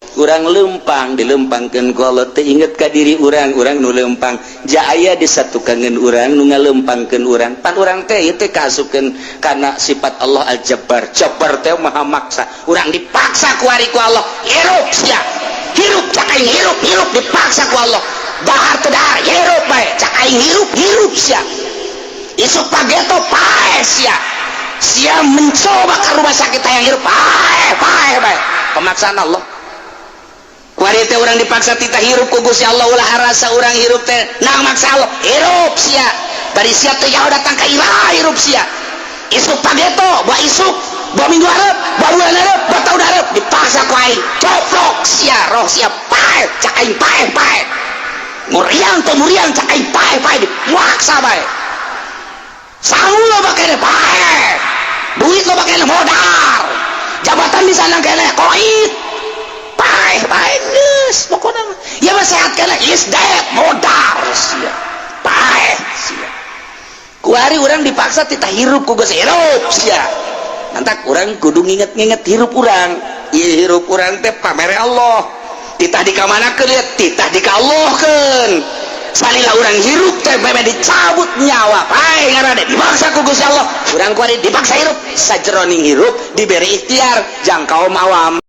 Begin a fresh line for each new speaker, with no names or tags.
Urang lempang, dilempangkeun ku Allah teh. Inget ka diri urang, urang nu lempang ja aya disatukangeun urang nu ngalempangkeun urang. Pan urang teh ieu teh kaasupkeun kana sifat Allah Al-Jabbar. Jabbar teh maha maksa. Urang dipaksa ku ari ku Allah, "Hirup sia, hirup." Cak aing, "Hirup, hirup." Dipaksa ku Allah, dahar teu dahar, hirup bae. Cak aing, "Hirup, hirup sia." Isuk pageto paeh sia. Sia mencoba ke rumah sakit, hayang hirup, paeh, paeh bae. Pemaksaan Allah. Kuari teh urang dipaksa titah hirup ku Gusti Allah. Ulah harasa urang hirup teh nang maksa Allah. "Hirup sia." Bari sia teh jauh datang ka ilah, "Hirup sia." Isuk pageto, buah isuk, buah minggu hareup, buah bulan hareup, buah tahun hareup, dipaksa ku aing. Coplok sia, roh sia paeh. Cak aing, paeh, paeh. Muriang teh muriang, cak aing paeh, paeh, dipaksa bae. Sangu loba kene, paeh. Duit loba kene, modar. Jabatan di sana kene, koit, paeh, paeh geus pokona mah. Ya mah sehat kene, is dead, modar sia, paeh sia. Kuari urang dipaksa titah hirup ku geus, "Hirup sia." Mantak urang kudu nginget-nginget hirup urang. Ieu hirup urang teh pamere Allah, titah dikamanakeun ieu, titah dikallahkeun. Salila urang hirup teh meme dicabut nyawa, paeh ngaranna, dipaksa ku Gusti Allah. Urang kuari dipaksa hirup, sajeroning hirup diberi ikhtiar jang kaum awam.